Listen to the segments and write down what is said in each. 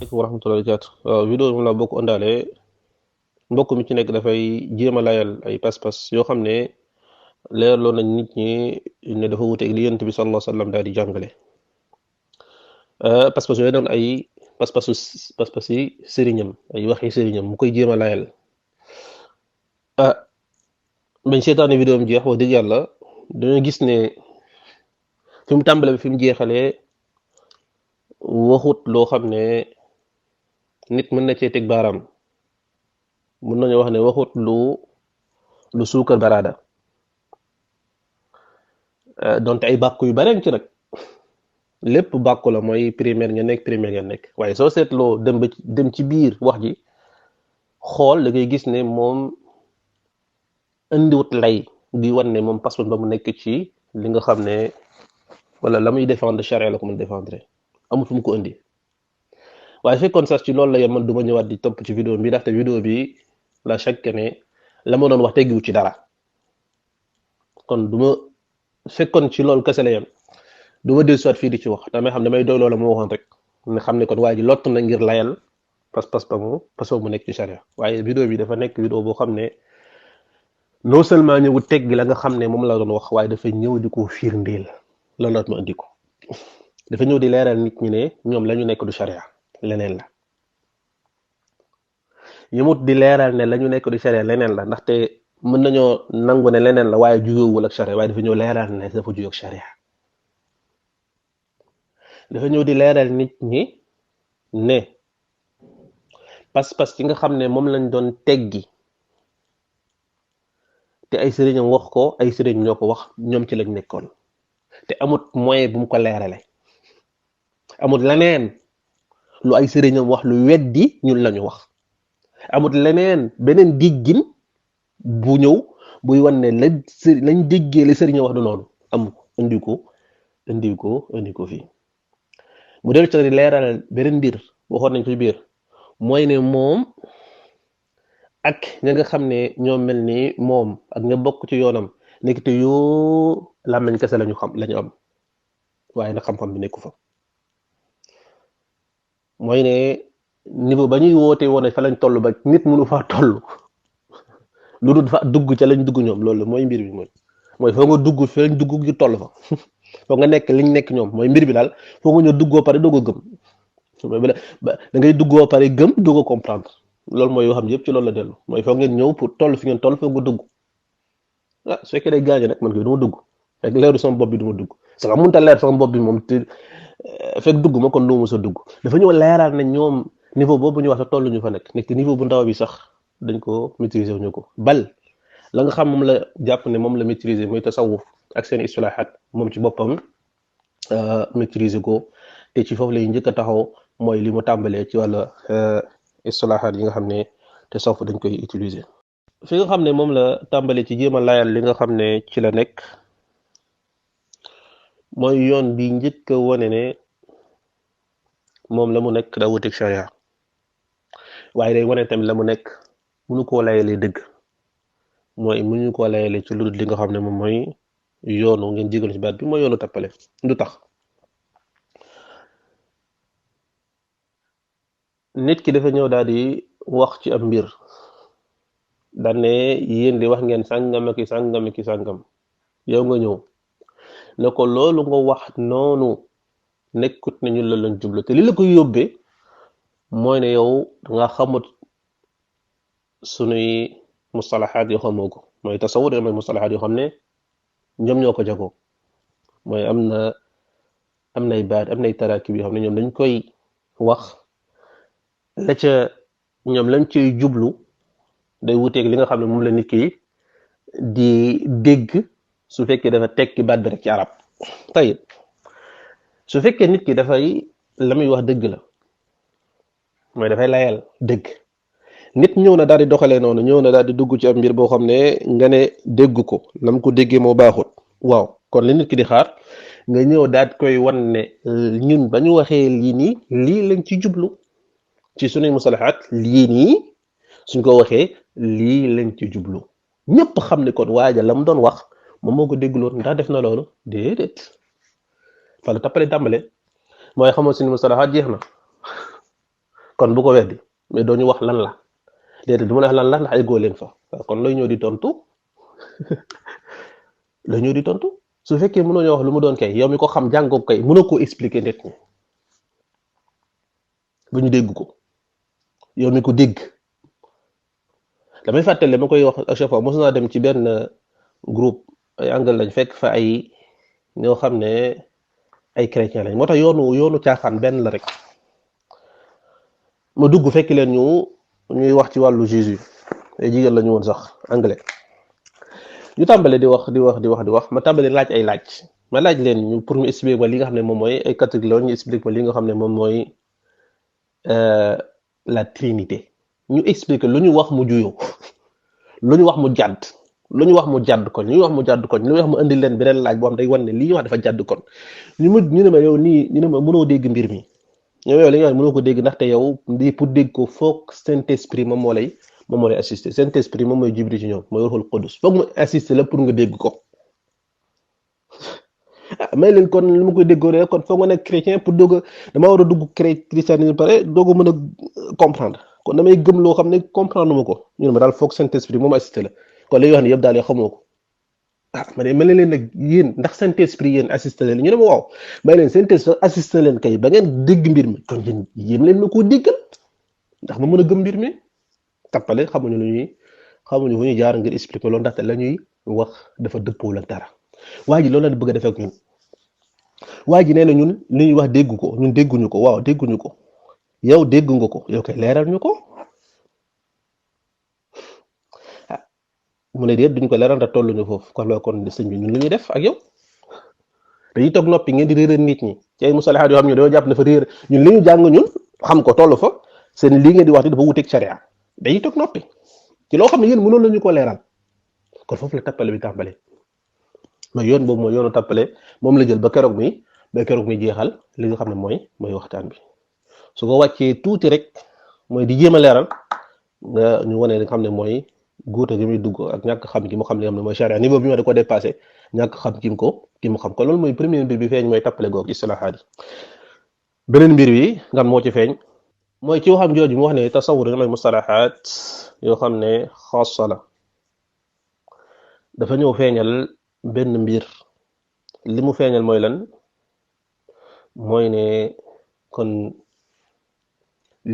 Assalamualaikum warahmatullahi wabarakatuh. Vidéo bi moom laa bokk àndaale mbokk mi ci nekk dafay jéem a layal ay pas-pas yoo xam ne leerloo nañ nit ñi ne dafa wuteeg li Yonent bi sallallahu alayhi wa sallam daal di jàngale. Pas-pas yooyu doon ay pas-pas yi sëriñam ay waxi sëriñam mu koy jéem a layal. Bañ seetaane vidéo am jeex wax dëgg yàlla dañoo gis ne fi mu tàmbale bi fi mu jeexalee waxut loo xam ne nit mën na cee teg baaraam. mun nañu wax ne waxut lu suukar baraada donte ay bàkku yu bare ci nag lépp bàkku la mooy primaire nga nekk primaire nga nekk waaye soo seetloo dem ci biir wax ji xool da ngay gis ne moom indiwut lay di wan ne moom pas-pas ba mu nekk ci li nga xam ne wala la muy défendre charia la ko mun défendre amul fu mu ko indi waaye fekkoon sax ci loolu la yem man du ma ñëwaat di topp ci vidéo bi ndaxte vidéo bi la chaque ne la ma doon wax teggiwu ci dara kon du ma fekkoon ci loolu kese la yem du ma del soit fii di ci wax damay xam damay doy loola mu waxoon rek ne xam ne kon waa ji lott na ngir layal pas-pas ba mu nekk ci charia waaye vidéo bi dafa nekk vidéo boo xam ne non seulement ñëwu teggi la nga xam ne moom la doon wax waaye dafa ñëw di ko firndeel loolu la ma indi ko dafa ñëw di leeral nit ñi ne ñoom la ñu nekk du charia leneen la yëmut di leeral ne la ñu nekk du charia leneen la ndaxte mën nañoo nangu ne leneen la waaye juyóowul ak charia waaye dafa ñëw leeral ne dafa juyoo ak charia dafa ñëw di leeral nit ñi ne pas-pas yi nga xam ne moom lañ doon teggi te ay sëriñam wax ko ay sëriñ ñoo ko wax ñoom ci lañ nekkoon te amut moyen bu mu ko leerale amut leneen lu ay sëriñam wax lu weddi ñun lañu wax amut leneen beneen diggin bu ñëw buy wan ne lañ déggee li sëriñam wax du noonu am indi ko fii mu dellu ci di leeral beneen mbir waxoon nañ ko ci biir mooy ne moom ak ña nga xam ne ñoo mel ni moom ak ña bokk ci yoonam nekk te yoo làmmiñ kese lañu xam lañu am waaye nag xam-xam bi nekku fa mooy ne niveau ba ñuy woote woon fa lañ toll ba nit mënu faa toll lu dul fa dugg ca lañ dugg ñoom loolu mooy mbir bi mooy foo nga dugg fa lañ dugg gi toll fa foo nga nekk liñ nekk ñoom mooy mbir bi daal foo nga ñëw duggoo pare doog a gëm da ngay duggoo pare gëm doog a comprendre loolu mooy yoo xam yëpp ci loolu la dellu mooy foog ngeen ñëw pour toll fi ngeen toll foog nga dugg su fekkee day gaañe nag man koy du ma dugg fekk leeru sama bopp bi du ma dugg sama mënta leer sama bopp bi moom te fekk dugg ma kon du ma sa dugg dafa ñëw leeraal ne ñoom niveau boobu ñu wax te tollu ñu fa nekk niveau bu ndaw bi sax dañ ko maîtriser wuñu ko bal la nga xam moom la jàpp ne moom la maîtriser mooy tasawuf ak seen istilahat moom ci boppam maîtriser ko te ci foofu lay njëkk a taxaw mooy li mu tàmbalee ci wàlla istilahat yi nga xam ne tasawuf dañ koy utiliser fi nga xam ne moom la tàmbalee ci jéem a layal li nga xam ne ci la nekk mooy yoon bi njëkk a wone ne moom la mu nekk daa wuteeg charia waaye day wane tamit la mu nekk mënu koo layalee dëgg mooy mënuñu koo layalee ci lu dul li nga xam ne moom mooy yoonu ngeen jégalu ci baat bi mooy yoonu tappale du tax nit ki dafa ñëw daal di wax ci ab mbir daan ne yéen di wax ngeen sàngam ak sàngam yow nga ñëw ne ko loolu nga wax noonu nekkut ne ñun la lañ jublu te li la koy yóbbee mooy ne yow nga xamut sunuy mustalahaat yoo xamoo ko mooy tasawur mooy mustalahaat yoo xam ne ñoom ñoo ko jagoo mooy am nay baat am nay tarakib yoo xam ne ñoom dañ koy wax la ca ñoom lañ cay jublu day wuteeg li nga xam ne moom la nit ki di dégg su fekkee dafa tekki baat bi rek ci arab tey su fekkee nit ki dafay la muy wax dëgg la mooy dafay layal dëgg nit ñëw na daal di doxalee noonu ñëw na daal di dugg ci ab mbir boo xam ne nga ne dégg ko lam ko déggee moo baaxut waaw kon li nit ki di xaar nga ñëw daal koy wan ne ñun ba ñu waxee lii nii lii lañ ci jublu ci sunuy musalahaat lii nii suñ ko waxee lii lañ ci jublu ñëpp xam ne kon waaja la mu doon wax moom moo ko dégguloon ndax def na loolu déedéet fa la tappale tàmbale mooy xamoo suñu mustalahaat jeex na kon bu ko weddi mais doo ñu wax lan la déedéet du ma wax lan la ndax ay góor leen fa kon lay ñëw di tontu lay ñëw di tontu su fekkee mënoo ñoo wax lu mu doon kay yow mi ko xam jàngoo kay mënoo koo expliquer nit ñi ba ñu dégg ko yow mi ko dégg damay fàttali ma koy wax à chaque fois mos naa dem ci benn groupe ay anglais lañ fekk fa ay ñoo xam ne ay chrétien lañ moo tax yoonu caaxaan benn la rek ma dugg fekk leen ñuy wax ci wàllu Jésus ay jigéen la ñu woon sax anglais ñu tàmbale di wax ma tàmbale laaj ay laaj ma laaj leen ñu pour ñu expliquer ma li nga xam ne moom mooy ay catholique la ñu expliquer ma li nga xam ne moom mooy la Trinité ñu expliquer lu ñu wax mu juyoo lu ñu wax mu jàdd lu ñu wax mu jàdd kon lu ñu wax mu jàdd kon lu ñu wax mu indi leen beneen laaj boo xam day wan ne li ñu wax dafa jàdd kon ñu ne ma yow nii ñu ne ma mënoo dégg mbir mi yow li nga wax mënoo ko dégg ndaxte yow di pour dégg ko foog Saint-Esprit moom moo lay assister Saint-Esprit moom mooy Jibril ci ñoom mooy Ruhul Qudus foog mu assister la pour nga dégg ko may leen kon li ma koy déggoo rek kon foog nga nekk chrétien pour dama war a dugg christianisme pare doog a mën a comprendre kon damay gëm loo xam ne comprendre ma ko ñu ne ma daal foog Saint-Esprit moom assister la kon li wax ni yëpp daal yoo xamoo ko ma ne mel na leen nag yéen ndax Saint-Esprit yéen assister leen ñu ne ma waaw may leen Saint-Esprit assister leen kay ba ngeen dégg mbir mi kon yéen leen ma koo déggal ndax ma mën a gëm mbir mi tappale xamuñu fu ñuy jaar ngir expliquer loolu ndaxte la ñuy wax dafa dëppoo ak dara waa ji loolu la bëgg a def ak ñun waa ji nee na ñun li ñuy wax dégg ko ñun dégguñu ko waaw dégguñu ko yow dégg nga ko yow kay leeral ñu ko mu ne déet duñ ko leeral ndax tolluñu foofu kon sëñ bi ñun li ñuy def ak yow dañuy toog noppi ngeen di réeral nit ñi ci ay musalahaat yoo xam ne dañoo jàpp dafa réer ñun li ñu jàng ñun xam ko toll fa seen lii ngeen di wax dafa wuteeg sharia dañuy toog noppi ci loo xam ne yéen mënoon nañu ko leeral kon foofu la tappale bi tàmbale mais yoon boobu mooy yoonu tappale moom la jël ba keroog mi jeexal li nga xam ne mooy waxtaan bi su ko wàccee tuuti rek mooy di jéem a leeral nga ñu wane li nga xam ne mooy góota gi muy dugg ak ñàkk xam gi mu xam li nga xam ne mooy charia niveau bi ma da ko dépassé ñàkk xam ki mu xam ko loolu mooy premier mbir bi feeñ mooy tappale googu istilahaat yi beneen mbir bi nga moo ci feeñ mooy ci waxam jooju mu wax ne tasawur damay mustalahaat yoo xam ne xaasa la dafa ñëw feeñal benn mbir li mu feeñal mooy lan mooy ne kon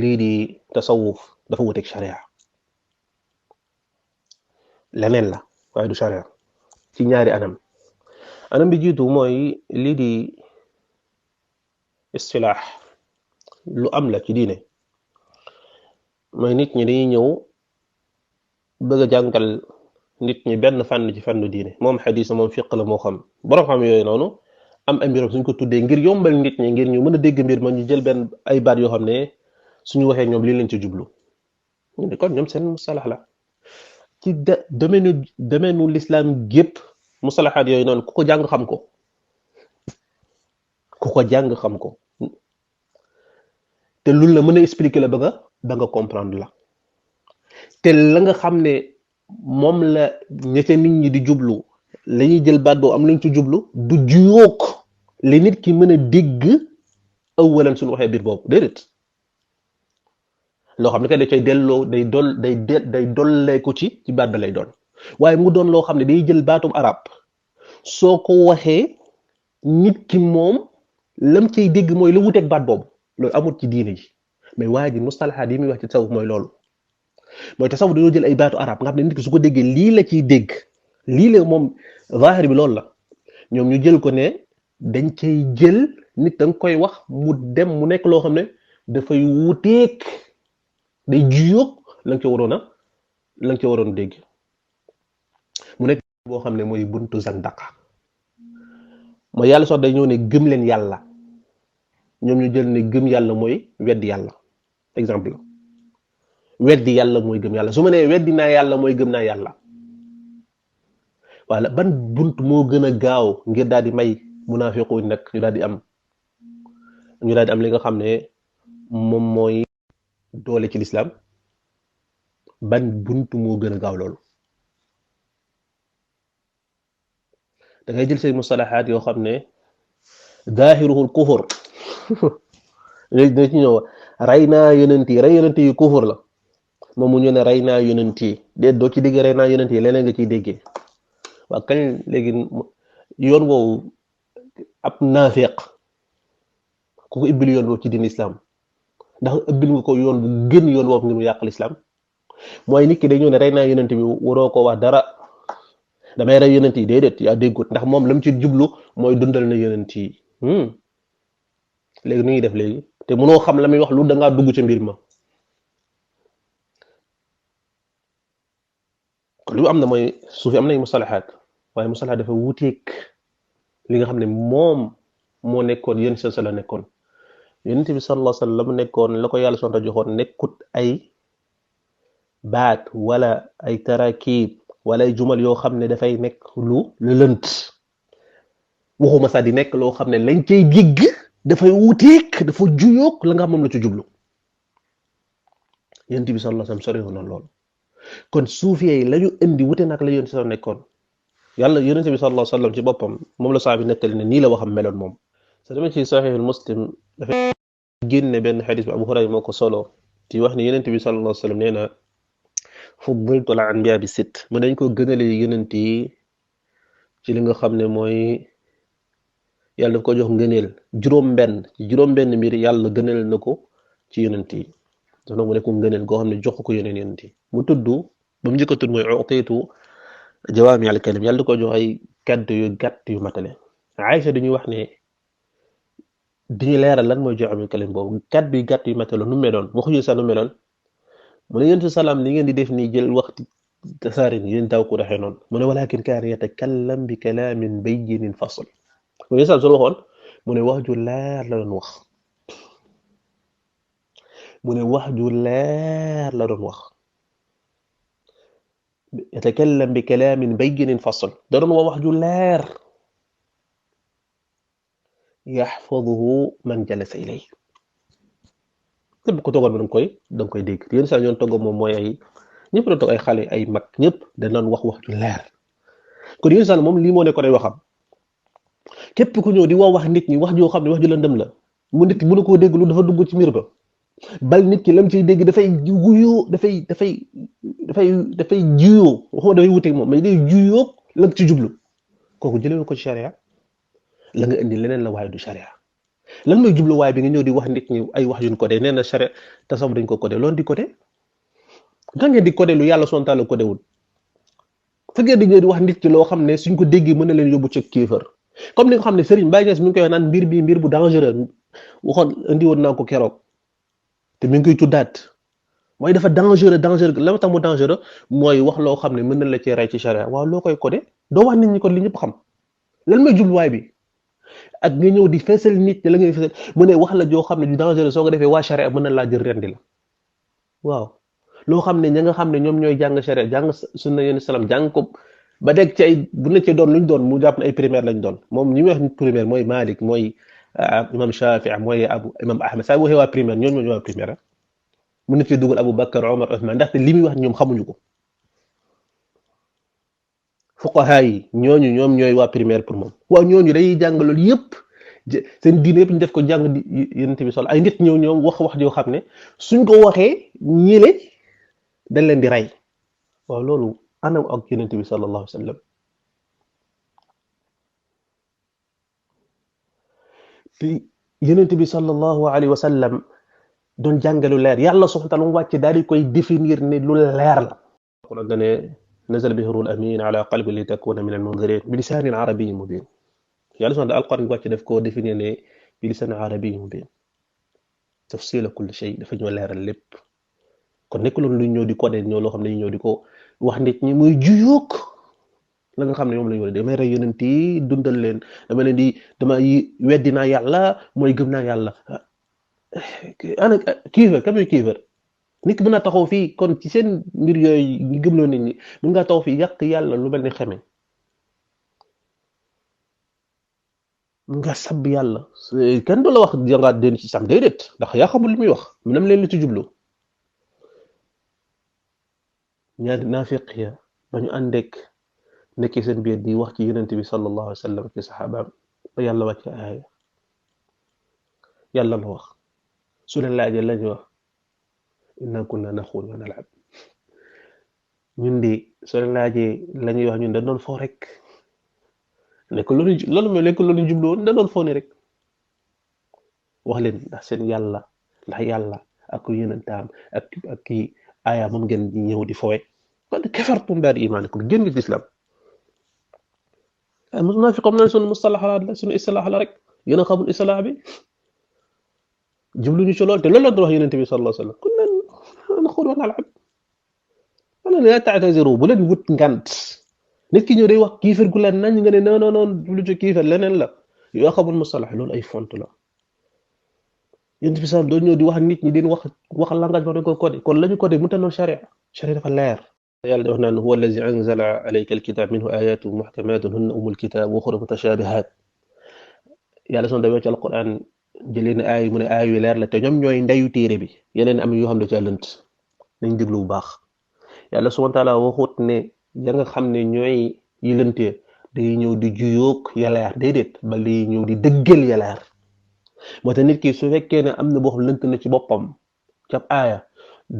lii di tasawuf dafa wuteeg sharia leneen la waaye du sharia ci ñaari anam bi jiitu mooy lii di istilaax lu am la ci diine mooy nit ñi dañuy ñëw bëgg a jàngal nit ñi benn fànn ci fànnu diine moom xadis moom fiq la moo xam borom xam yooyu noonu am ay mbiram suñ ko tuddee ngir yombal nit ñi ngir ñu mën a dégg mbir ma ñu jël benn ay baat yoo xam ne suñu waxee ñoom lii lañ ci jublu ñu ne kon ñoom seen mustalax la ci domaine l'islam gépp mustalaxaat yooyu noonu ku ko jàng xam ko te loolu la mën a expliquer la ba nga comprendre la te la nga xam ne moom la ñete nit ñi di jublu la ñuy jël baat boobu am lañ ci jublu du juyook li nit ki mën a dégg awalan suñu waxee biir boobu déedéet loo xam ne kay da cay delloo day dolleeku ci baat ba lay doon waaye mu doon loo xam ne day jël baatum arab soo ko waxee nit ki moom lam cay dégg mooy lu wuteeg baat boobu loolu amul ci diine ji mais waaye ji mustalahaat yi muy wax ci tasawuf mooy loolu mooy tasawuf dañoo jël ay baatu arab nga xam ne nit ki su ko déggee lii la ciy dégg lii la moom zahir bi loolu la ñoom ñu jël ko ne dañ cay jël nit da nga koy wax mu dem mu nekk loo xam ne dafay wuteeg day juyoog la nga ca waroon dégg mu nekk boo xam ne mooy buntu zandaqa mooy yàlla sax day ñëw ne gëm leen yàlla ñoom ñu jël ne gëm yàlla mooy weddi yàlla exemple weddi yàlla mooy gëm yàlla su ma nee weddi naa yàlla mooy gëm naa yàlla wala ban bunt moo gën a gaaw ngir daal di may munaafiqun nag ñu daal di am li nga xam ne moom mooy doole ci lislaam ban bunt moo gën a gaaw loolu da ngay jël say mustalahaat yoo xam ne zaahiruhul kufur dina ci ñëw rey naa yonent yi rey yonent yi kufur la moom mu ñu ne rey naa yonent yi déet doo ci dégg rey naa yonent yi leneen nga ciy déggee waa kañ léegi yoon woowu ab naafeq ku ko ibbil yoon woowu ci diin islam ndax ibbil nga ko yoon bu gën yoon woowu ngir mu yàqal islam mooy nit ki day ñëw ne rey naa yonent bi waroo ko wax dara damay rey yonent yi déedéet yaa déggut ndax moom lam ci jublu mooy dundal na yonent yi léegi nu ñuy def léegi te mënoo xam la muy wax lu dangaa dugg ci mbir ma kon li am na mooy suufi am nañ musalahaat waaye musalahaat dafa wuteeg li nga xam ne moom moo nekkoon yéen sa la nekkoon yonent bi sallallahu alayhi wa sallam nekkoon la ko yàlla sonta joxoon nekkut ay baat wala ay tarakib wala ay jumal yoo xam ne dafay nekk lu lënt waxuma sax di nekk loo xam ne lañ cay dégg dafay wuteeg dafa juyoog la nga xam moom la ci jublu yonent bi sallallahu alayhi wa sallam sori na lool kon suufiyee yi la ñu indi wute nag la yonent sa nekkoon yàlla yonent bi sallallahu alayhi wa sallam ci boppam moom la saa bi nettali ne nii la waxam meloon moom sa dama ci saxiixul muslim dafa génne benn xadis bi Abu Hurayra moo ko solo ci wax ne yonent bi sallallahu alayhi wa sallam nee na fuddiltu ala anbiyaa bi sitt mu dañ ko gënale yonent yi ci li nga xam ne mooy yàlla daf ko jox ngëneel juróom-benn mbir yàlla gënal na ko ci yonent yi dafa mu nekk ngëneel goo xam ne jox ko yeneen yonent yi mu tudd ba mu njëkk a tudd mooy utiitu jawaami al kalim yàlla da ko jox ay kàddu yu gàtt yu matale Aïcha dañuy wax ne diñu leeral lan mooy jawaami al kalim boobu kàddu yu gàtt yu matale nu meloon waxuñu sax nu meloon mu ne yonent salaam li ngeen di def nii jël waxtu tasaarin yéen daaw ko doxee noonu mu ne walakin kaana yatakallam bi kalaamin bayyinin fasl mu ne sax su waxoon mu ne wax ju leer la doon wax mu ne wax ju leer la doon wax yatakallam bi kalaamin bayyinin fasl da doon wax ju leer yaxfaduhu man jalasa ilay képp ko toogoon bi da nga koy dégg yéen saa ñoon togg moom mooy ay ñëpp doon toog ay xale ay mag ñëpp dañ doon wax ju leer kon yéen saa moom lii moo ne ko day waxam képp ku ñëw di wax nit ñi wax joo xam ne wax ju lëndëm la mu nit bu na koo dégg lu dafa dugg ci mbir ba bal nit ki lam ciy dégg dafay juyoo dafay juyoo waxuma dafay wuteeg moom mais day juyoo la ci jublu kooku jëlee ko ci charia la nga indi leneen la waaye du charia lan mooy jubluwaay bi nga ñëw di wax nit ñi ay wax yuñ codé nee na charia tasawuf dañ ko codé loolu di codé nga ngeen di codé lu yàlla sontaale codé wul fa ngeen di ñëw di wax nit ci loo xam ne suñ ko déggee mën na leen yóbbu ci kéefër comme li nga xam ne Serigne Baye Niass mi ngi koy wax naan mbir bu dangereux waxoon indi woon naa ko keroog te mi ngi koy tuddaat mooy dafa dangereux la ma tax mu dangereux mooy wax loo xam ne mën na la cee rey ci charia waaw loo koy codé doo wax nit ñi kon li ñëpp xam lan mooy jubluwaay bi ak nga ñëw di feesal nit ñi la ngay feesal mu ne wax la joo xam ne du dangereux soo ko defee waa charia mën na laa jël rendi la waaw loo xam ne ña nga xam ne ñoom ñooy jàng charia jàng sunna yenn salaam jàng ko ba dégg ci ay bu ne ci doon luñ doon mu jàpp ne ay primaire lañ doon moom ñi muy wax primaire mooy Malik mooy imam Shafi mooy imam Ahmed saa waxee waa primaire ñooñu ñooy waa primaire mu nit ci dugal Abu Bakar Omar Othman ndaxte li muy wax ñoom xamuñu ko fuqaha yi ñooñu ñoom ñooy waa primaire pour moom waaw ñooñu dañuy jàng loolu yëpp seen diine yëpp ñu def ko jàng di yonent bi sol ay nit ñëw ñoom wax joo xam ne suñ ko waxee ñile dañ leen di rey waaw loolu anam ak yonent bi sallallahu alayhi wa sallam te yonent bi sallallahu alayhi wa sallam doon jàngalu leer yàlla subhanahu wa ta'ala mu wàcce daal di koy définir ne lu leer la kon dane nazala bihi ruhul amin ala qalbi li takuna min al munzirin bi lisanin arabiyyin mubin yàlla subhanahu wa ta'ala alquran wàcce daf koo définir ne bi lisanin arabiyyin mubin tafsila kulli shay dafa ñoo leeral lépp kon nekk loolu lu ñëw di codé ñoo loo xam ne ñëw di ko wax nit ñi muy juyoog la nga xam ne moom la ñu war a damay rey yonent yi dundal leen dama leen di dama weddi naa yàlla mooy gëm naa yàlla ana kiifar kam mooy kiifar nit ki mën naa taxaw fii kon ci seen mbir yooyu ñu gëmloo nit ñi mën ngaa taxaw fii yàq yàlla lu mel ni xeme mën ngaa sab yàlla kenn du la wax jangaat den ci sam déedéet ndax yaa xamul li muy wax nam leen li ci jublu ñaari naafiq ya ba ñu àndeek nekkee seen biir di wax ci yonent bi sallallahu alayhi wa sallam ci saxaabaam ba yàlla wàcc aaya yàlla la wax su leen laajee lañu wax inna kunna naxuudu wa nal'ab ñun de soo leen laajee la ñuy wax ñun dañ doon foo rek nekk loolu mooy nekk loolu jublu woon dañ doon foo ni rek wax leen ndax seen yàlla ndax yàlla ak yonentam ak kii aaya moom ngeen ñëw di fowe qad kafartum ba'da imaanikum génn ci islam munaafiq xam na sunu mustalahaat la sunu istilaah la rek yéen a xamul istilaah bi jubluñu ci lool te loolu la doon wax yonent bi sallallahu alayhi wa sallam kunna naxuudu wa nal'ab wala la ta'taziru bu leen wut ngant nit ki ñëw day wax kiifir gu leen nañ nga ne non non non jublu ci kiifir leneen la yoo xamul mustalah loolu ay font la yonent bi sallam doon ñëw di wax ak nit ñi di wax langage wax dañ ko codé kon lañu codé mu tanoon sharia dafa leer yàlla di wax naan huwa allazi anzala alayka alkitab minhu ayatun muhkamatun hunna umul kitab wa ukhra mutashabihat yàlla son dawee ci alquran jëlee na aay mu ne aay yu leer la te ñoom ñooy ndeyu téere bi yeneen am yoo xam ne ci lënt nañ déglu bu baax yàlla subhanahu wa ta'ala waxut ne ya nga xam ne ñooy yi lëntee day ñëw di juyoog yaleer déedéet ba day ñëw di dëggal yaleer moo tax nit ki su fekkee ne am na boo xam lënt na ci boppam cap aaya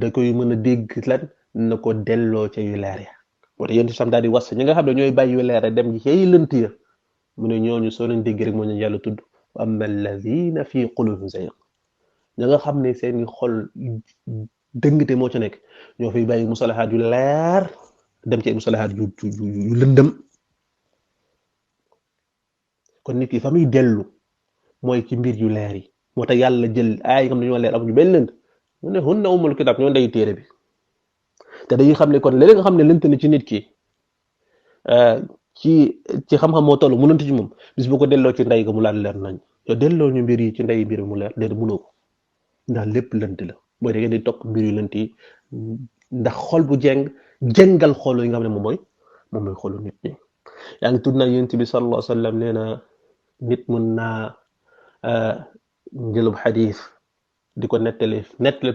da koy mën a dégg lan na ko delloo ca yu leer ya moo tax yéen sam daal di was ñi nga xam ne ñooy bàyyi yu leer dem ci yi lënt ya mu ne ñooñu soo leen dégg rek moo ñu yàlla tudd amma alladhina fi qulubihim zayg ña nga xam ne seen xol dëngte moo ci nekk ñoo fiy bàyyi musalahaat yu leer dem ci musalahaat yu lëndëm kon nit ki fa muy dellu mooy ci mbir yu leer yi moo tax yàlla jël aay yi nga xam ne ñoo leer amuñu benn lënd mu ne hunna ummul kitab ñoo ndey téere bi te dañuy xam ne kon léeg nga xam ne lënt na ci nit ki ci xam-xam moo toll mënut ci moom bis bu ko delloo ci ndey ga mu laal leer nañ yow delloo ñu mbir yi ci ndey mbir mu leer déedéet mënoo ko ndax lépp lënt la mooy da ngeen di topp mbir yu lënt yi ndax xol bu jengal xol yi nga xam ne moom mooy xolu nit ñi yaa ngi tudd na yonent bi sallallahu alayhi wa sallam nee na nit mun naa njëlub xadis di ko nettali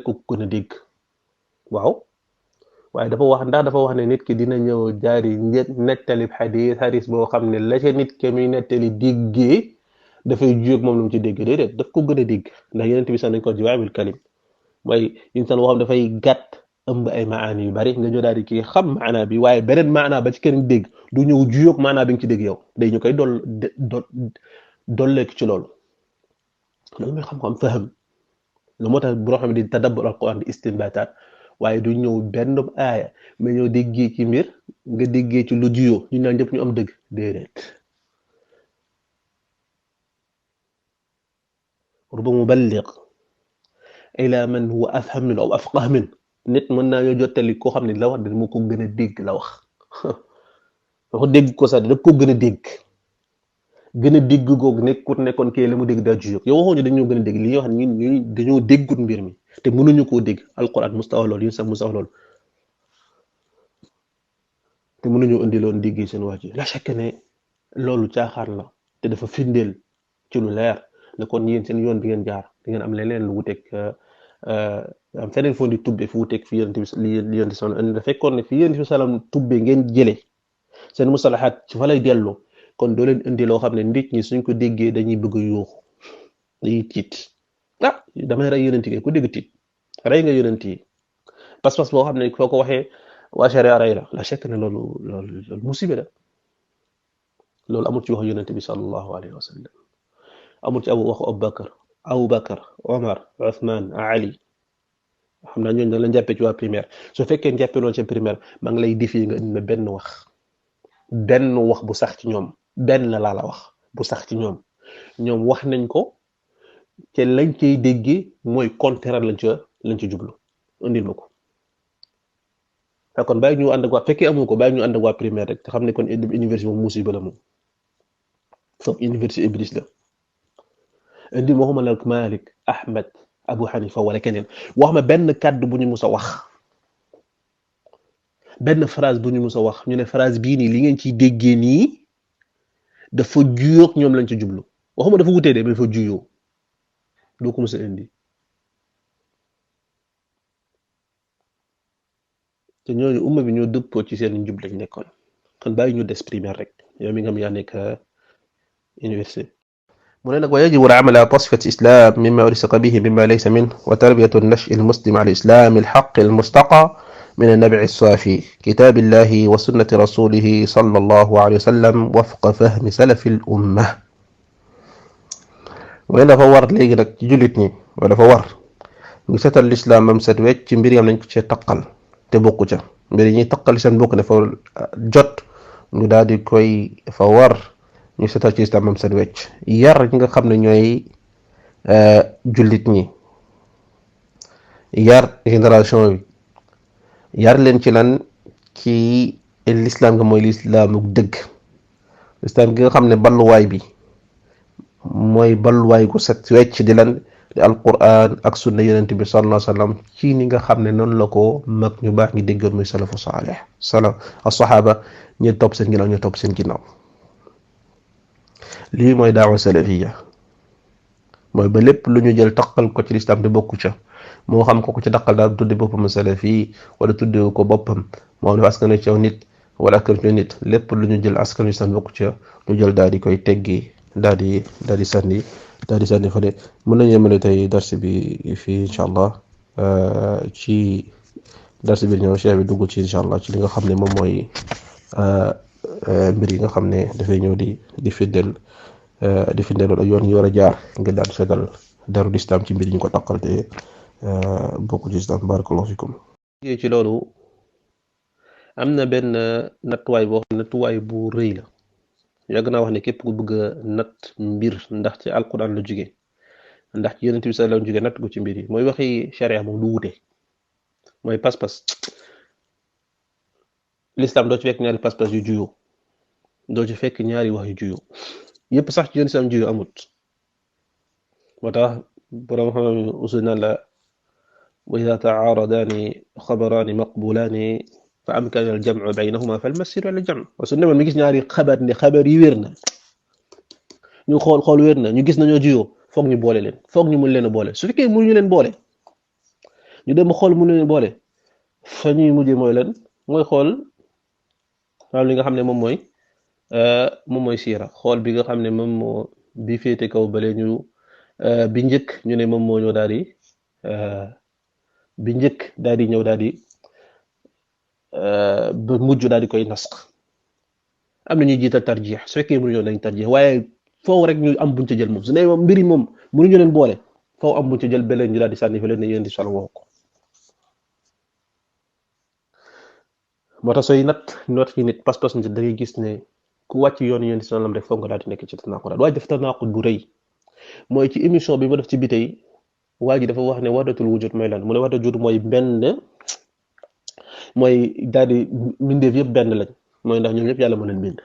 ko gën a dégg waaw waaye dafa wax ne nit ki dina ñëw jaari nettali xadis boo xam ne la ca nit ke muy nettali déggee dafay jóg moom lu mu ci dégg déedéet daf ko gën a dégg ndax yonent bi sax nañ ko jawaamil kalim mooy insan boo xam dafay gàtt ëmb ay maani yu bari nga ñëw daal di kii xam maana bi waaye beneen maana ba ci keneen dégg du ñëw juyoog maana bi nga ci dégg yow day ñu koy dolleek ci loolu mooy xam-xam faham lu moo tax boo xam ne di tadabbur alquran di istinbataat waaye du ñëw benn aaya mais ñëw déggee ci mbir nga déggee ci lu juyoo ñu naan ñëpp ñu am dëgg déedéet ruba muballigh ila man huwa afham min aw afqah min nit mën naa ñoo jottali koo xam ne la wax de moo ko gën a dégg la wax wax dégg ko sax daf ko gën a dégg googu nekkoon kii la mu dégg daa juyoo yow waxoo ñu dañoo gën a dégg li ñuy wax ñun dañoo déggut mbir mi te mënuñu koo dégg alquran mustawa loolu yéen sax mustawa loolu te mënuñu indi loon déggee seen wax ji la chaque ne loolu caaxaan la te dafa firndeel ci lu leer ne kon yéen seen yoon bi ngeen jaar di ngeen am leneen lu wuteeg am feneen foo di tubbe fu wuteeg fi yonent bi li yonent sallam indi fekkoon ne fi yonent bi sallam tubbe ngeen jëlee seen musalahaat ci fa lay delloo kon doo leen indi loo xam ne nit ñi suñ ko déggee dañuy bëgg a yuuxu dañuy tiit damay rey yonent yi ku dégg tiit rey nga yonent yi pas-pas boo xam ne foo ko waxee waa sharia rey la chekk ne loolu musiba la loolu amul ci wax yonent bi sallallahu alayhi wa sallam amul ci waxu Abubakar Omar Othman Ali xam naa ñooñu dañ la jàppee ci waa primaire su fekkee jàppee loolu ci primaire maa ngi lay défier nga indi benn wax bu sax ci ñoom benn laa la wax bu sax ci ñoom wax nañ ko te lañ cay déggee mooy contraire lañ ci jublu indil ma ko kon bàyyi ñu ànd ak waa fekkee amu ko bàyyi ñu ànd ak waa primaire rek te xam ne kon université moom musiba la moom foofu université iblis la indi waxuma la Malik Ahmed Abu Hanifa wala keneen wax ma benn kàddu bu ñu mus a wax benn phrase bu ñu mus a wax ñu ne phrase bii nii li ngeen ciy déggee nii dafa juyoo ak ñoom lañ ci jublu waxuma dafa wutee de mais dafa juyoo doo ko mus a indi te ñooñu umma bi ñoo dëppoo ci seen njub lañ nekkoon kon bàyyi ñu des primaire rek yow mi nga xam yaa nekk université من ويجب العمل على تصفية الإسلام مما ألصق به مما ليس منه وتربية النشء المسلم على الإسلام الحق المستقى من النبع الصافي كتاب الله وسنة رسوله صلى الله عليه وسلم وفق فهم سلف الأمة وإلا فور ليغي نك جوليت ولا فور ñu setal l'islam bam set wecc ci mbir yam nañ ko ci takal te bokku ca mbir yi takal seen bokk dafa jot ñu daal di koy fa war ñu setal ci islam bam set wecc yar ñi nga xam ne ñooy jullit ñi yar génération bi yar leen ci lan ci l'islam nga mooy l'islamu dëgg l'islam gi nga xam ne balluwaay bi mooy balluwaay gu set wecc di lan di alquran ak sunna yonent bi sallallahu alayhi wasallam ci ni nga xam ne noonu la ko mag ñu baax ñi déggoon muy salafu salih as-sahaba ñi topp seen ginnaaw ñu topp seen ginnaaw lii mooy daawa salafiyya mooy ba lépp lu ñu jël taqal ko ci lislam te bokku ca moo xam ko ci daqal daal tudde boppam salafi wala tudde ko boppam moo dafa askan ci nit wala askan ci nit lépp lu ñu jël askan lislam bokku ca ñu jël daal di koy teggi daal di sànni fa de mën nañu yemale tey darsi bi fii incha allah ci darsi bi ñëw cheikh bi dugg ci incha allah ci li nga xam ne moom mooy mbir yi nga xam ne dafay ñëw di fiddel loolu yoon yi war a jaar nga daan seetal daru lislam ci mbir yi ñu ko taqal te bokku ci islam barakallahu fikum ci loolu am na benn nattuwaay boo xam ne nattuwaay bu rëy la yàgg naa wax ne képp ku bëgg a natt mbir ndax ci alquran la jóge ndax ci yonent bi sallallahu alayhi wasallam jóge natt ko ci mbir yi mooy waxi sharia moom du wute mooy pas-pas l'islam doo ci fekk ñaari pas-pas yu juyoo doo ci fekk ñaari wax yu juyoo yépp sax ci yonent bi sallam juyoo amut moo tax borom xam usul naan la wa idha ta'aradani xabaraani maqbulaani fa amkana al jam'u baynahuma fal masir ala jam' su demoon mi gis ñaari xabar ne xabar yi wér na ñu xool wér na ñu gis nañoo jiyoo foog ñu boole leen foog ñu mun leen a boole su fekkee mënuñu leen boole ñu dem xool mënuñu leen boole fa ñuy mujjee mooy leen mooy xool maanaam li nga xam ne moom mooy siira xool bi nga xam ne moom moo bi féete kaw bale ñu bi njëkk ñu ne moom moo ñëw daal di bi njëkk daal di ñëw daal di ba mujj daal di koy nasx am na ñuy jiital tarjix su fekkee mënuñoo dañ tarjix waaye foofu rek ñu am buñ ca jël moom su ne moom mbiri moom mënuñu leen boole foofu am buñ ca jël beleen ñu daal di sànni fa leen ne yéen di solo wax ko moo tax sooy not ci nit pas-pas nit da ngay gis ne ku wàcc yoon yéen di solo rek foog nga daal di nekk ci tanaqud waaye def tanaqud bu rëy mooy ci émission bi ma def ci bi tey waa ji dafa wax ne wahdatul wujud mooy lan mu ne wahdatul wujud mooy benn mooy daal di mbindeef yëpp benn lañ mooy ndax ñoom ñëpp yàlla moo leen bind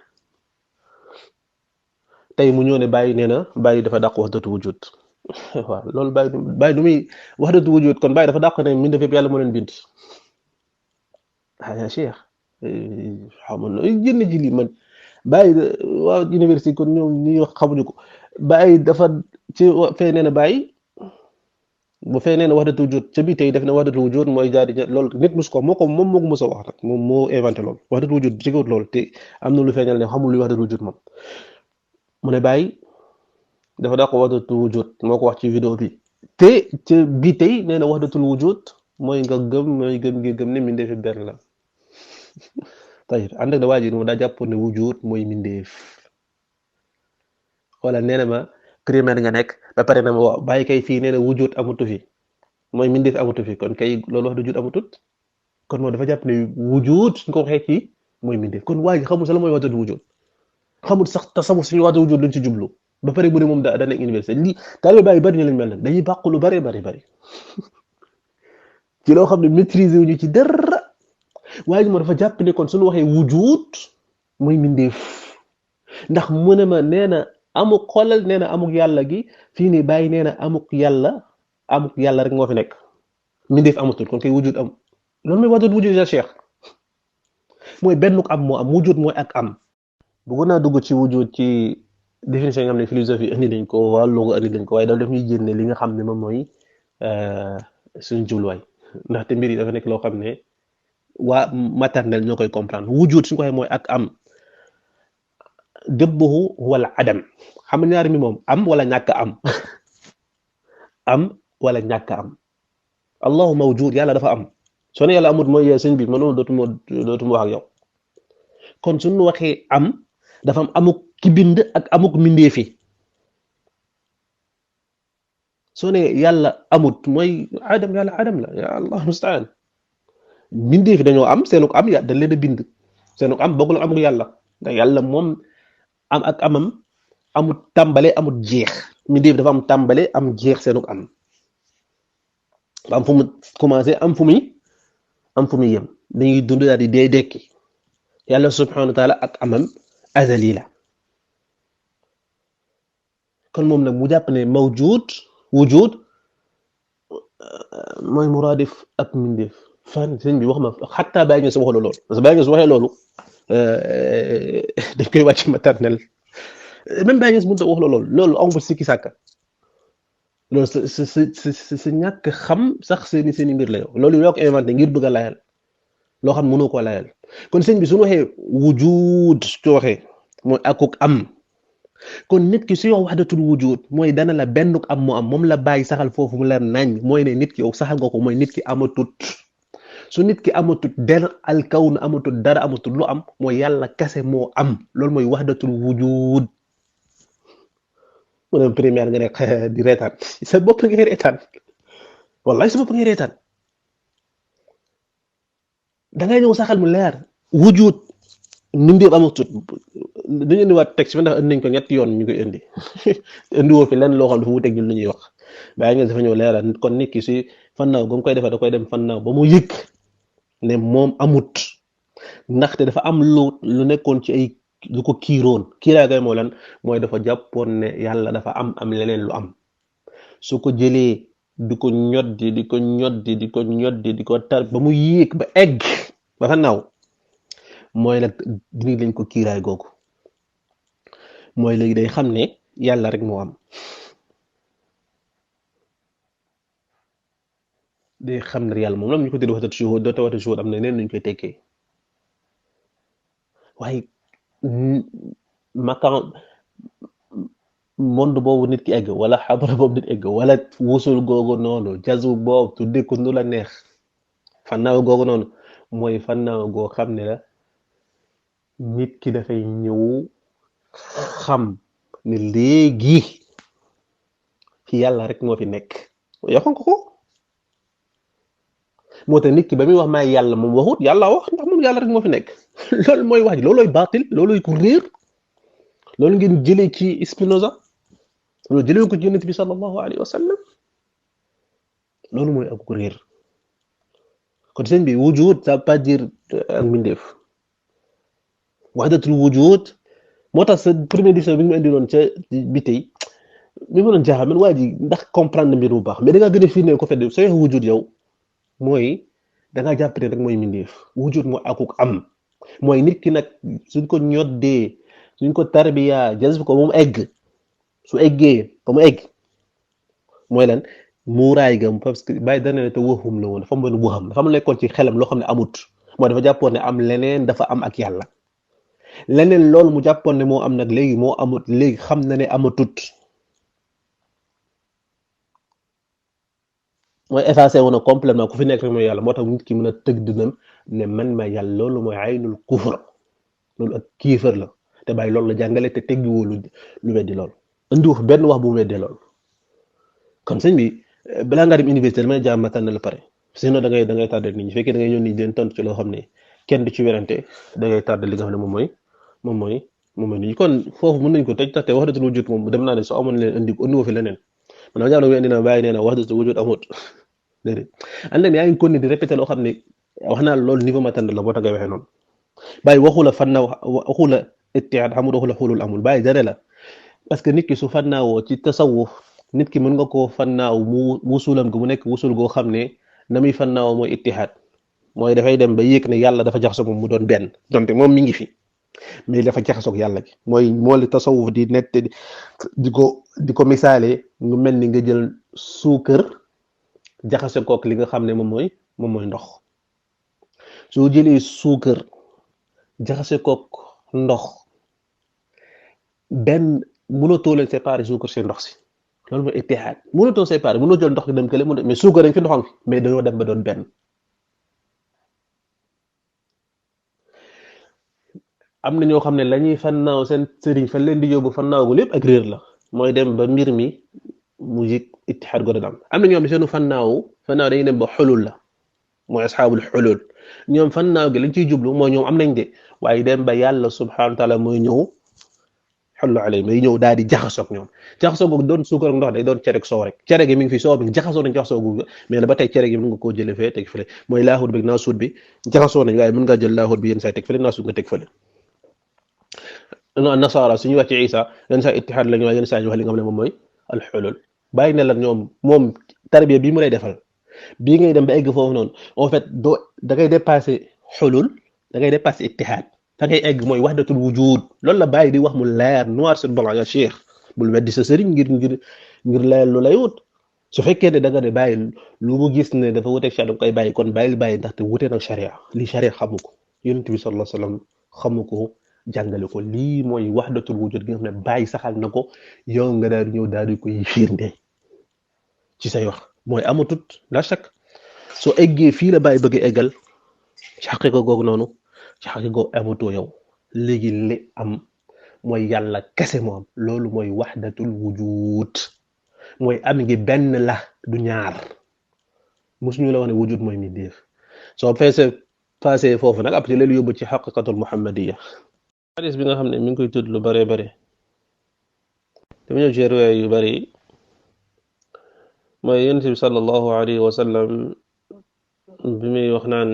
tey mu ñëw ne bàyyi nee na bàyyi dafa dàq wahdatu wujud waaw loolu bàyyi du muy wahdatu wujud kon bàyyi dafa dàq ne mbindeef yëpp yàlla moo leen bind ya cheikh xamoon na jënn ji lii man bàyyi waa université kon ñoom ñi xamuñu ko bàyyi dafa ci fee nee na bàyyi bu fee nee na wahdatul wujud ca bii tey def na wahdatul wujud mooy jaari loolu nit mus ko moom moo ko mos a wax nag moom moo inventé loolu wahdatul wujud jegewut loolu te am na lu feeñal ne xamul luy wahdatul wujud moom mu ne bàyyi dafa daa ko wahdatul wujud moo ko wax ci vidéo bi te ca bii tey nee na wahdatul wujud mooy nga gëm ne mindeef benn la tayib ànd ak da waa ji moom daa jàpp ne wujud mooy mindeef wala nee na ma primaire nga nekk ba pare na ma waaw bàyyi kay fii nee na wujud amutu fi mooy mindeef amutu fi kon kay loolu wax wujud amutut kon moom dafa jàpp ne wujud suñ ko waxee ci mooy mindeef kon waa ji xamul sax la mooy wahdatul wujud xamul sax tasawuf suñu wahdatul wujud luñ ci jublu ba pare bu ne moom da nekk université lii taalibe bàyyi bari na lañ mel nag dañuy bàq lu bari ci loo xam ne maîtriser wuñu ci dara waa ji moom dafa jàpp ne kon suñu waxee wujud mooy mindeef ndax mu ne ma nee na amuk xoolal nee na amuk yàlla gi fii nii bàyyi nee na amuk yàlla rek moo fi nekk mindeef amatul kon kay wujud am loolu mooy wahdatul wujud ya cheikh mooy benn am moo am wujud mooy ak am bëggoon naa dugg ci wujud ci définition yi nga xam ne philosophie indi nañ ko waa logo indi nañ ko waaye daal daf ñuy génne li nga xam ne moom mooy suñu jubluwaay ndaxte mbir yi dafa nekk loo xam ne waa maternel ñoo koy comprendre wujud suñu ko waxee mooy ak am dibbuhu huwa al adam xam nga ñaari mi moom am wala ñàkk am am wala ñàkk am allahu mawjud yàlla dafa am soo ne yàlla amut mooy sëñ bi mënul dootuma wax ak yow kon suñu waxee am dafa am amuk ki bind ak amuk mindeefi soo ne yàlla amut mooy adam yàlla adam la ya allah mustaan mindeefi dañoo am seenuk am ya dañ leen a bind seenuk am bokkul ak amuk yàlla ndax yàlla moom am ak amam amut tàmbale amut jeex mindeefi dafa am tàmbale am jeex seenuk am am fu mu commencé am fu muy yem dañuy dund daal di dee dekki yàlla subhanahu wa taala ak amam azali la kon moom nag mu jàpp ne mawjud wujud mooy muraadif ak mindeef fan sëñ bi wax ma xataa bàyyi nga si waxee loolu parce que bàyyi nga si waxee loolu dañ koy wàcc maternel même bàyyi nga si mënut a wax loolu amul sikki sàkka loolu sa ñàkk xam sax seeni mbir la yow loolu yoo ko inventé ngir bëgg a layal loo xam mënoo koo layal kon sëñ bi suñu waxee wujud su waxee mooy akuk am kon nit ki su yow wahdatul wujud mooy dana la bennuk am mu am moom la bàyyi saxal foofu mu leer nañ mooy ne nit ki yow saxal nga ko mooy nit ki amatut su nit ki amatut der alkawn amatut dara amatut lu am mooy yàlla kase moo am loolu mooy wahdatul wujud mu ne première nga ne di reetaan sa bopp ngay reetaan wallahi sa bopp ngay reetaan dangay ñëw saxal mu leer wujud mindeef amatut dañu indiwaat texte bi ndax indi nañ ko ñetti yoon ñu koy indi indiwoo fi lenn loo xam dafa wuteeg ñun lu ñuy wax bàyyi nga dafa ñëw leeral kon nit ki si fannaaw ba mu koy defee da koy dem fannaaw ba mu yëg ne moom amut ndaxte dafa am lu nekkoon ci ay lu ko kiiroon kiiraay gay moo lan mooy dafa jàppoon ne yàlla dafa am leneen lu am su ko jëlee di ko ñoddi di ko tar ba mu yéeg ba egg ba fannaaw mooy nag dini lañ ko kiiraay googu mooy léegi day xam ne yàlla rek moo am day xam ne yàlla moom la ñu ko tuddee waxtaan shuhud doo waxtaan shuhud am na neen nuñ koy tekkee waaye makan monde boobu nit ki egg wala xabara boobu nit egg wala wusul googu noonu jazu boobu tuddee ko nu la neex fannaaw googu noonu mooy fannaaw goo xam ne la nit ki dafay ñëw xam ne léegi ci yàlla rek moo fi nekk yaxoon ko moo tax nit ki ba muy wax maay yàlla moom waxut yàlla wax ndax moom yàlla rek moo fi nekk loolu mooy wax ji loolooy baatil loolooy ko réer loolu ngeen jëlee ci Spinoza loolu jëlee ko ci yonent bi sallallahu alayhi wa sallam loolu mooy ak ko réer kon sëñ bi wujud ça veut pas dire ak mbindeef wahdatul wujud moo tax sa première édition bi ñu ma indiloon ca bi tey mi ma doon jaaxal man waa ji ndax comprendre mbir bu baax mais da ngaa gën a firndeel ko fedd sooy wax wujud yow mooy da ngaa jàpp ne rek mooy mbindeef wujud mooy akuk am mooy nit ki nag suñ ko ñoddee suñ ko tarbiya jazb ko ba mu egg su eggee ba mu egg mooy lan muuraay ga parce que bàyyi dana ne te waxum la woon dafa am benn waxam dafa am nekkoon ci xelam loo xam ne amut mooy dafa jàppoon ne am leneen dafa am ak yàlla leneen loolu mu jàppoon ne moo am nag léegi moo amut léegi xam na ne amatut mooy effacé wu na complètement ku fi nekk rek mooy yàlla moo tax nit ki mën a tëgg dinam ne man ma yàlla loolu mooy aynul kufr loolu ak kiifër la te bàyyi loolu la jàngale te teggiwoo lu weddi loolu indi wax benn wax bu mu weddee loolu kon sëñ bi balaa ngaa dem université damay jaam ma tànn la pare sinon da ngay tardé nit ñi fekkee da ngay ñëw nit ñi leen tontu ci loo xam ne kenn du ci werante da ngay tardé li nga xam ne moom mooy nit ñi kon foofu mën nañ ko tëj taxte wahdatul wujud moom dem naa ne soo amoon leen indi woo fi leneen man dama jàpp ne indi na bàyyi nee na wahdatul wujud amut déedéet ànd yaa ngi continué di répété loo xam ne wax naa loolu niveau ma tànn la boo tax ngay waxee noonu bàyyi waxu la fannaaw waxu la ittihaad amul waxu la xulul amul bàyyi dara la parce que nit ki su fannaawoo ci tasawuf nit ki mën nga koo fannaaw mu wusulam gu mu nekk wusul goo xam ne na muy fannaawoo mooy ittihaad mooy dafay dem ba yéeg ne yàlla dafa jaxasoo moom mu doon benn donte moom mi ngi fi mais dafa jaxasoog yàlla gi mooy moo li tasawuf di nett di ko misaale nga mel ni nga jël suukar jaxase kook li nga xam ne moom mooy ndox soo jëlee suukar jaxase kook ndox benn mënatoo leen séparer suukar si ndox si loolu mooy ittihaad mënatoo séparer mënoo jël ndox gi dem kële mu mais suukar dañ fi ndoxam fi mais dañoo dem ba doon benn. am na ñoo xam ne la ñuy fannaaw seen sëriñ fan leen di yóbbu fannaaw gu lépp ak réer la mooy dem ba mbir mi mu yëg ittihaad go doon am na ñoo xam ne seenu fannaaw dañuy dem ba xulul la mooy asxaabul xulul ñoom fannaaw gi lañ ciy jublu mooy ñoom am nañ de waaye dem ba yàlla subhanahu wa taala mooy ñëw xullu alay may ñëw daal di jaxasoo ak ñoom jaxasoo googu doon suukar ak ndox day doon cere ak soow rek cere gi mi ngi fi soow bi jaxasoo nañ jaxasoo googu mais ba tey cere gi mën nga koo jëlee fee teg fële mooy laaxut bi naasuut bi jaxasoo nañ waaye mën ngaa jël laaxut bi yenn saa teg fële naasuut nga teg fële nasaara suñu wàcc isa yenn saa ittihaad la ñu waaye yenn saa ñu wax li nga xam ne moom mooy alxulul bàyyi ne la ñoom moom tarbiya bii mu lay defal bii ngay dem ba egg foofu noonu en fait doo da ngay dépassé xulul da ngay dépassé ittihaad da ngay egg mooy wahdatul wujud loolu la bàyyi di wax mu leer noir sur blanc ya cheikh bul weddi sa sëriñ ngir leer lu lay wut su fekkee ne da nga ne bàyyi lu mu gis ne dafa wuteeg sharia koy bàyyi kon bàyyi ndaxte wute nag sharia li sharia xamu ko yonent bi sallallahu alayhi wasallam xamu ko jàngale ko lii mooy wahdatul wujud gi nga xam ne bàyyi saxal na ko yow nga daal di ñëw daal di koy firnde ci say wax mooy amatut la chak soo eggee fii la bàyyi bëgg a eggal ci xaqiqa googu noonu ci xaqiqa googu amatoo yow léegi li am mooy yàlla kese moo am loolu mooy wahdatul wujud mooy am ngi benn la du ñaar mosuñu la wax ne wujud mooy mindeef soo passé foofu nag après leen yóbbu ci xaqiqatul muhammadiya hadis bi nga xam ne mi ngi koy tudd lu bare bare dama ñëw ci riwaaya yu bari mooy yonent bi sallallahu alayhi wa sallam bi muy wax naan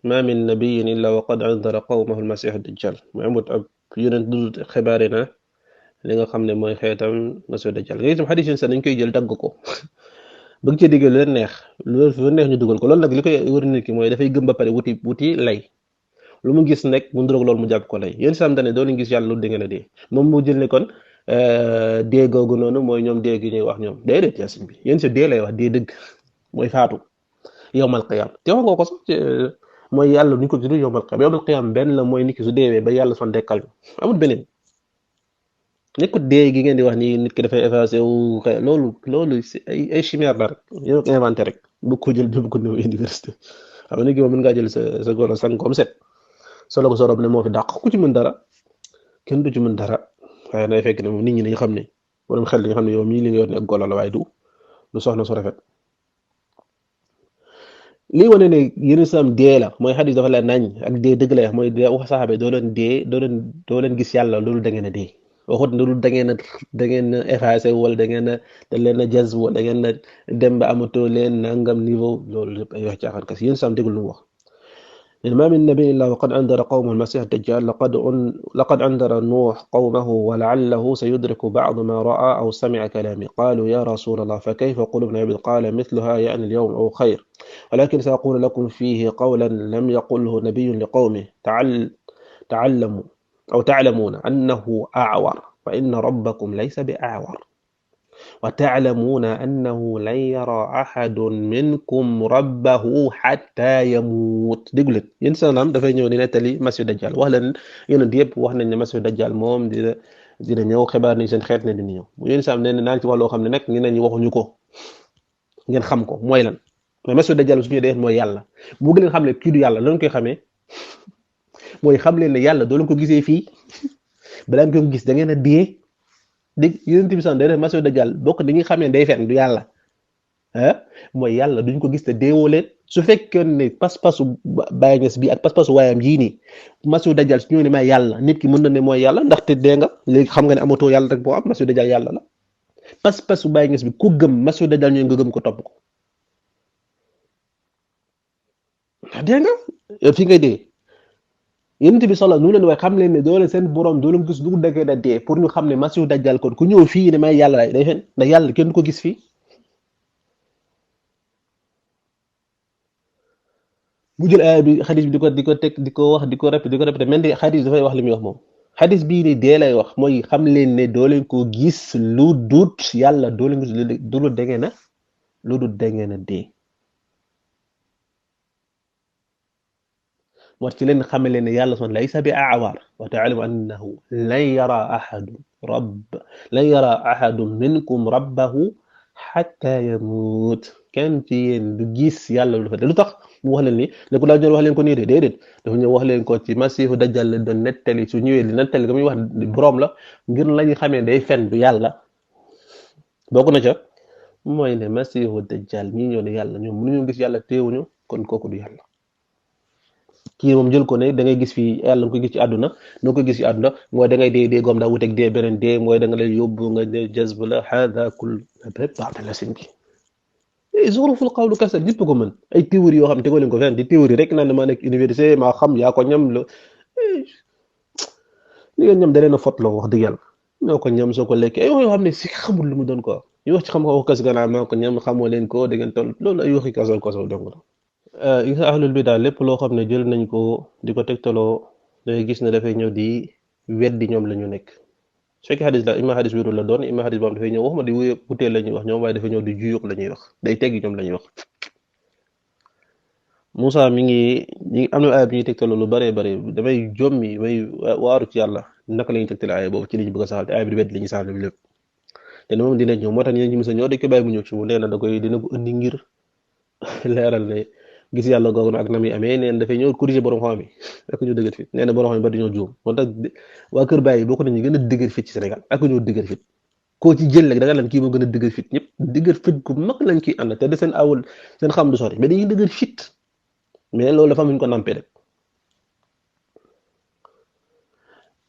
ma min nabiyin illa wa qad andara qawmahu almasih dajjal mu amut ab yonent du xibaare na li nga xam ne mooy xeetam masih dajjal nga itam hadis yi sax dañ koy jël dagg ko bëgg ci diggal leen neex lu neex ñu dugal ko loolu nag li koy wër nit ki mooy dafay gëm ba pare wuti lay lu mu gis nekk mu nduroog loolu mu jàpp ko lay yéen sam dane doo leen gis yàlla lu da ngeen a dee moom mu jël ne kon dee googu noonu mooy ñoom dee gi ñuy wax ñoom déedéet yaasin bi yéen sa dee lay wax dee dëgg mooy faatu yowmal qiyam te wax nga ko sax mooy yàlla ñu ko tudd yowmal qiyam benn la mooy nit ki su deewee ba yàlla son dekkal amul beneen nekkut dee gi ngeen di wax ni nit ki dafay effacé wu loolu ay chimère la rek yéen ko inventé rek bu ko jël bu ko ñëw université xam nga nit ki moom mën ngaa jël sa góor sang comme set solo ko sorob ne moo fi dàq ku ci mën dara kenn du ci mën dara waaye nay fekk ne moom nit ñi dañu xam ne borom xel dañu xam ne yow mii li nga yor ne ak golo la waaye du soxna su rafet lii wane ne yéen sam dee la mooy xadis dafa la nañ ak dee dëgg la mooy wax saxaabe doo leen gis yàlla loolu da ngeen a dee waxut loolu da ngeen a effacé wala da leen a jaz wala da ngeen a dem ba amatoo leen nangam niveau loolu lépp ay wax caaxaan kas yéen sam déglu lu mu wax ما من نبي إلا وقد أنذر قوم المسيح الدجال لقد أنذر نوح قومه ولعله سيدرك بعض ما رأى أو سمع كلامي قالوا يا رسول الله فكيف قلوبنا يبد قال مثلها يعني اليوم أو خير ولكن سأقول لكم فيه قولا لم يقله نبي لقومه تعلموا أو تعلمون أنه أعور فإن ربكم ليس بأعور وتعلمون أنه لن يرى أحد منكم ربه حتى يموت دغلت ين سلام دا فاي نيو دي نتالي مسيح دجال wax leen yeen yépp wax nañ ne masih dajjal moom dina ñëw xibaar ni seen xeet ne di ñëw bu yeen sam ne naan ci wax loo xam ne nag ñeneen ñi waxuñu ko ngeen xam ko mooy lan mais masih dajjal suñu dee mooy yàlla bu ngeen xam ne kii du yàlla lañ koy xamee mooy xam leen ne yàlla doo leen ko gisee fii balaa ngeen ko gis da ngeen a dee dégg yonent bi sax day def masih dajjal bokk dañuy xamee day fen du yàlla ah mooy yàlla duñ ko gis te deewoo leen su fekkee ne pas-pasu Baay Ñas bi ak pas-pasu waayam jii nii masih dajjal su ñëw ne may yàlla nit ki mën na ne mooy yàlla ndaxte dee nga léegi xam nga ne amatoo yàlla rek boo am masih dajjal yàlla la pas-pasu Baay Ñas bi ku gëm masih dajjal ñëw nga gëm ko topp ko dee nga yow fi ngay dee yonent bi solo nu leen waaye xam leen ne doole seen borom doo leen gis du dëggee da dee pour ñu xam ne masihu dajjal kon ku ñëw fii ne may yàlla lay day fen ndax yàlla kenn du ko gis fii bu jël aaya bi xadis bi di ko teg di ko wax di ko répété mel ni xadis dafay wax li muy wax moom xadis bii ni dee lay wax mooy xam leen ne doo leen ko gis lu dut yàlla doo leen gis lu dëggee na lu dut dëggee na dee war ci leen xamal leen ne yàlla son laysa bi a'war wa ta'lamu annahu lan yara ahadun rabb lan yara ahadun minkum rabbahu hatta yamut kenn ci yéen du gis yàlla lu fa lu tax mu wax leen ni ne ko daa ñëw wax leen ko nii de déedéet dafa ñëw wax leen ko ci masihu dajjal la doon nettali su ñëwee di nettali ga muy wax borom la ngir lañu xamee day fen du yàlla bokk na ca mooy ne masihu dajjal ñii ñoo ne yàlla ñoom mënuñu gis yàlla teewuñu kon kooku du yàlla kii moom jël ko ne da ngay gis fii yàlla nga koy gis ci àdduna noo koy gis ci àdduna mooy da ngay dee goom daa wuteeg dee beneen dee mooy da nga lay yóbbu nga ne jazb la hada kull bépp baax la sëñ bi zuruful qawlu kasa ñëpp ko mën ay théorie yoo xam tegoo leen ko fenn di théorie rek naan maa nekk université maa xam yaa ko ñam la li ngeen ñam da leen a fot loo wax dëgg yàlla ñoo ko ñam soo ko lekkee ay wax yoo xam ne si xamul lu mu doon quoi ñu wax ci xam wax kas gannaaw maa ko ñam xamoo leen ko da ngeen toll loolu ay waxi kasaw kasaw dong la gis nga ahlul bidaa lépp loo xam ne jël nañ ko di ko tegtaloo dangay gis ne dafay ñëw di weddi ñoom la ñu nekk su fekkee xadis la ima xadis wérul la doon ima xadis boo xam dafay ñëw waxuma di wuteel la ñuy wax ñoom waaye dafay ñëw di juyux la ñuy wax day teggi ñoom la ñuy wax Moussa mi ngi am na aaya bi ñuy tegtaloo lu bëree bëri damay jommi may waaru ci yàlla naka la ñuy tegtale aaya boobu ci li ñu bëgg a saxal te aaya bi di weddi li ñuy saxal lépp te ne moom dina ñëw moo tax ñi mës a ñëw dañ koy bàyyi mu ñëw ci mu nee na da koy dina ko indi ngir leeral ne gis yàlla googu ak na muy amee neen dafay ñëw corriger borom xam-xam yi ak ñu dëgër fit nee na borom xam-xam yi ba dañoo juum moo tax waa Kër Baye bokk nañu gën a dëgër fit ci Sénégal ak ñoo dëgër fit koo ci jël rek da nga leen kii moo gën a dëgër fit ñëpp dëgër fit ku mag lañ ciy ànd te de seen awul seen xam du sori mais dañuy dëgër fit mais loolu dafa am ñu ko nampé rek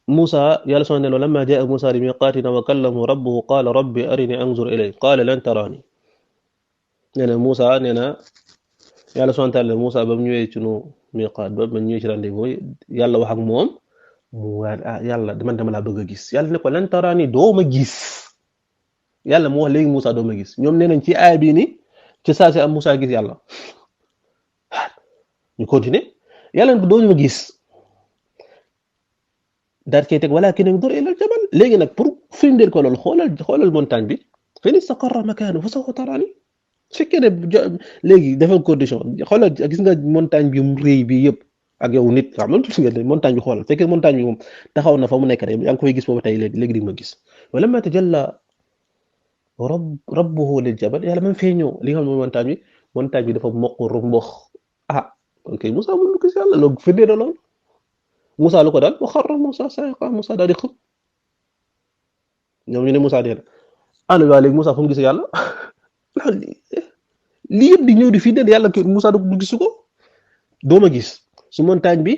Moussa yàlla soo ne loolu lamma jaa Moussa limiqaatina wa kallamahu rabbuhu qaala rabbi arini anzur ilayk qaala lan taraani nee na Moussa nee na yàlla subhaanahu wa taala Moussa ba mu ñëwee ci nu miqaat ba mu ñëwee ci rendez-vous yàlla wax ak moom mu waa yàlla man dama laa bëgg a gis yàlla ne ko lan taraani doo ma gis yàlla mu wax léegi Moussa doo ma gis ñoom nee nañ ci aaya bii ni ci saa si am Moussa gis yàlla ñu continuer yàlla ne ko doo ma gis daal cay teg walakin unzur ila al-jabal léegi nag pour firndeel ko loolu xoolal montagne bi fa in istaqarra makaanahu fa sawfa taraani su fekkee ne léegi dafa condition xoolal gis nga montagne bi mu rëy bi yëpp ak yow nit xam nga montagne bi xoolal fekkee montagne bi moom taxaw na fa mu nekk rek yaa ngi koy gis boobu tey léegi di ma gis wala ma tajalla rabbuhu lil jabal yàlla man fee ñëw li nga xam ne montagne bi dafa mokk rumbox ok Moussa mënul gis yàlla loolu firndee na lool Moussa lu ko daal wa xarra Moussa sa'iqa Moussa daal di xëm ñoom ñu ne Moussa dee na ana waa léegi Moussa fu mu gis yàlla lii yëpp di ñëw di fii de yàlla kii Moussa du gisu ko doo ma gis su montagne bi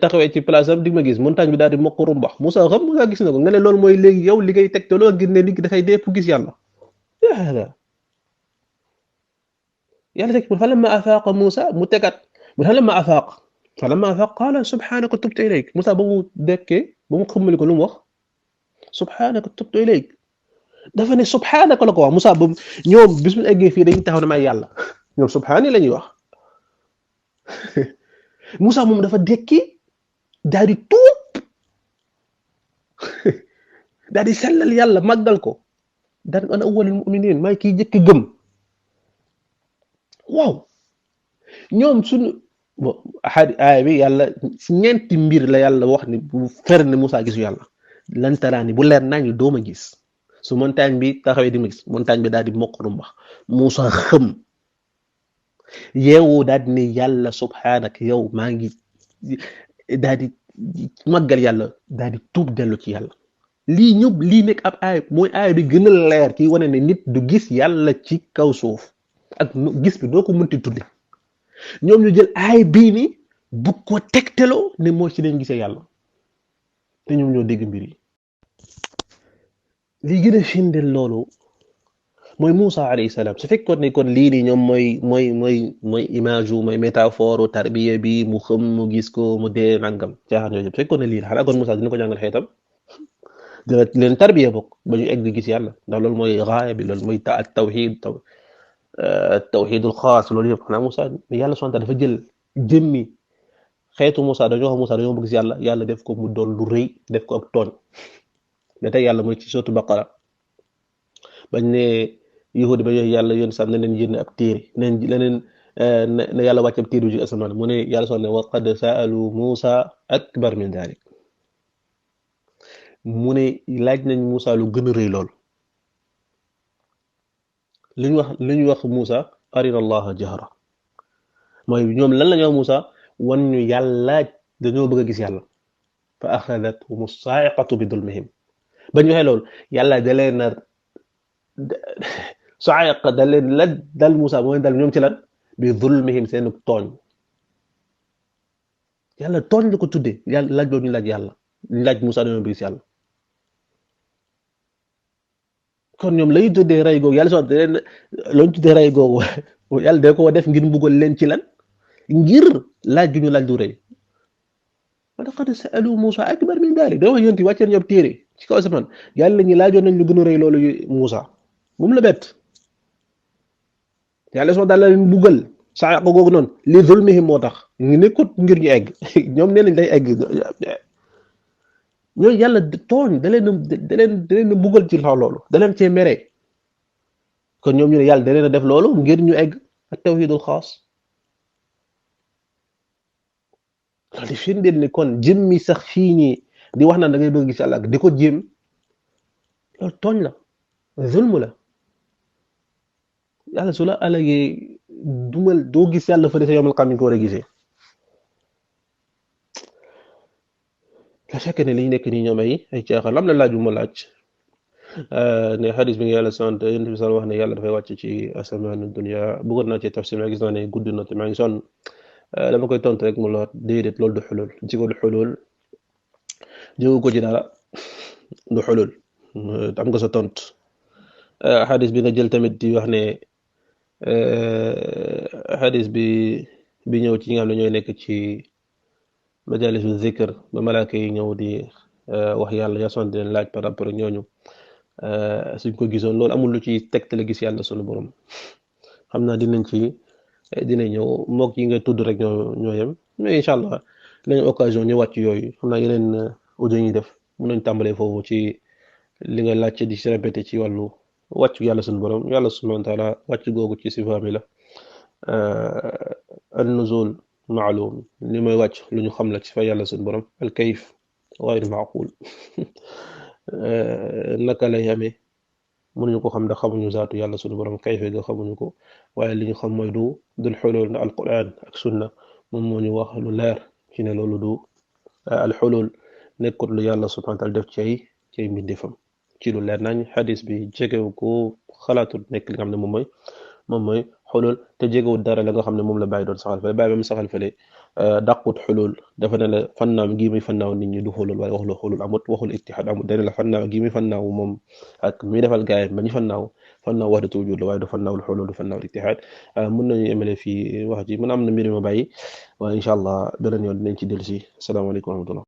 taxawee ci place am di ma gis montagne bi daal di mokk rumbax Moussa xam Moussa gis na ko nga ne loolu mooy léegi yow li ngay teg te loolu gis ne nit ki dafay dee pour gis yàlla yàlla teg falamma afaaqa Moussa mu tegaat falamma afaaqa qaala subhaanaka tubtu ilayk Moussa ba mu dekkee ba mu xammali ko lu mu wax subhaanaka tubtu ilayk dafa ne subhaanaka la ko wax Moussa ba ñoom bis mu eggee fii dañuy taxaw ne may yàlla ñoom subhaani la ñuy wax Moussa moom dafa dekki daal di tuub daal di sellal yàlla màggal ko daal di ana awwalul mu'minin maay kii jëkk gëm waaw ñoom suñu bon aaya bi yàlla si ñeenti mbir la yàlla wax ni bu fer ne Moussa gisu yàlla lan taraani bu leer nañu dooma gis su montagne bi taxawee di ma gis montagne bi daal di mokk rumbax Moussa xëm yeewu daal di ne yàlla subhaanaka yow maa ngi daal di màggal yàlla daal di tuub dellu ci yàlla lii ñëpp lii nekk ab aaya mooy aaya bi gën a leer kii wane ne nit du gis yàlla ci kaw suuf ak gis bi doo ko mënti tudde ñoom ñu jël aaya bii ni bu ko tegteloo ne moo ci leen gisee yàlla te ñoom ñoo dégg mbir yi lii gën a firndeel loolu mooy Moussa alayhi salaam su fekkoon ne kon lii nii ñoom mooy image yu mooy métaphore tarbiya bi mu xam mu gis ko mu dee nangam caaxaan yooyu su fekkoon ne lii la xanaa kon Moussa dina ko jàngal xeetam dina leen tarbiya bokk ba ñu egg gis yàlla ndax loolu mooy gaaya bi loolu mooy tawhidul xaas loolu yëpp xanaa Moussa yàlla subhanahu wa ta'ala dafa jël jëmmi xeetu Moussa dañoo xam Moussa dañoo bëgg gis yàlla def ko mu doon lu rëy def ko ak tooñ mais tey yàlla mooy ci sotu Baqara bañ ne yahudi ba yooyu yàlla yoon sax na leen yénn ab téere leneen ne yàlla wàccam tiiru ci asamaan mu ne yàlla soxna ne wa qad saalu Muusa akbar min dalik mu ne laaj nañ Muusa lu gën a rëy lool li ñu wax Muusa arina allaha jahra mooy ñoom lan la ñu wax Muusa wan ñu yàlla dañoo bëgg a gis yàlla fa axadathum saa'iqatu bi dulmihim ba ñu waxee loolu yàlla da leen a saa'iqa da leen la dal Muusa mooy dal ñoom ci lan bi dulmihim seen tooñ yàlla tooñ la ko tuddee yàlla laaj boobu ñu laaj yàlla ñu laaj Muusa dañoo bëgg gis yàlla kon ñoom lay tuddee rey googu yàlla soo da leen lañ tuddee rey googu yàlla da ko def ngir mbugal leen ci lan ngir laaj ju ñu laaj du rëy wa laqad sa'alu Muusa akbar min dalik da wax yonti wàcceen ñoom téere ci kaw asamaan yàlla ñi laajoon nañ lu gën a rëy loolu Muusa moom la bett yàlla soo daal leen mbugal saa ko googu noonu li zulmihim moo tax ñu nekkut ngir ñu egg ñoom nee nañ day egg ñooñu yàlla tooñ da leen mbugal ci loolu da leen cee mere kon ñoom ñu ne yàlla da leen a def loolu ngir ñu egg ak tawhidul xaas loolu di firndeel ni kon jëmmi sax fii ñii di wax naan da ngay bëgg gis yàlla ak di ko jéem loolu tooñ la zulm la yàlla su la alagee dumal doo gis yàlla fa de sa yomal xam ni ko war a gisee la fekk ne li ñu nekk nii ñoom ay caaxaan lam la laaj bu ma laaj ne xadis bi nga yàlla sant yonent bi wax ne yàlla dafay wàcc ci asamaanu dunya bëggoon naa ci tafsir mais gis naa ne gudd na te maa ngi sonn dama koy tontu rek mu la déedéet loolu du xulul jigóo du xulul jógu ko ci dara du xulul am nga sa tont xadis bi nga jël tamit di wax ne xadis bi ñëw ci ñi nga xam ne ñooy nekk ci majalisu zikr ba malaaka yi ñëw di wax yàlla ya sant leen laaj par rapport ak ñooñu suñ ko gisoon loolu amul lu ci tegtale gis yàlla sunu borom xam naa dina ñëw mook yi nga tudd rek ñoo yem mais incha allah dinañ occasion ñëwaat ci yooyu xam naa yeneen audio ñuy def mën nañ tàmbalee foofu ci li nga laajte di si répété ci wàllu wàccu yàlla sunu borom yàlla subhanahu wa taala wàcc googu ci sifaami la an nuzul maalum li mooy wàcc lu ñu xam la ci fa yàlla sunu borom al kayf gayru maaqul naka lay amee mënuñu ko xam ndax xamuñu zaatu yàlla sunu borom kayfe ga xamuñu ko waaye li ñu xam mooy dul xulul na alquran ak sunna moom moo ñu wax lu leer ci ne loolu du alxulul nekkut lu yàlla subhanahu wa taala def ci ay mbindeefam ci lu leer nañ xadis bi jegewu ko xalaatul nekk li nga xam ne moom mooy xulul te jegewut dara la nga xam ne moom la bàyyi doon saxal fale bàyyi ba mu saxal fale dàqut xulul dafa ne la fannaam gii muy fannaaw nit ñi du xulul waaye waxul xulul amut waxul ittihaad amut dane la fannaaw gii muy fannaaw moom ak muy defal gaayam ba ñu fannaaw wahdatu wujud la waaye du fannaawul xulul du fannaawul ittihaad mën nañu emale fii wax ji mën am na mbir ma bàyyi waaye incha allah beneen yoon dinañ ci dellu si asalaamaaleykum wa rahmatullah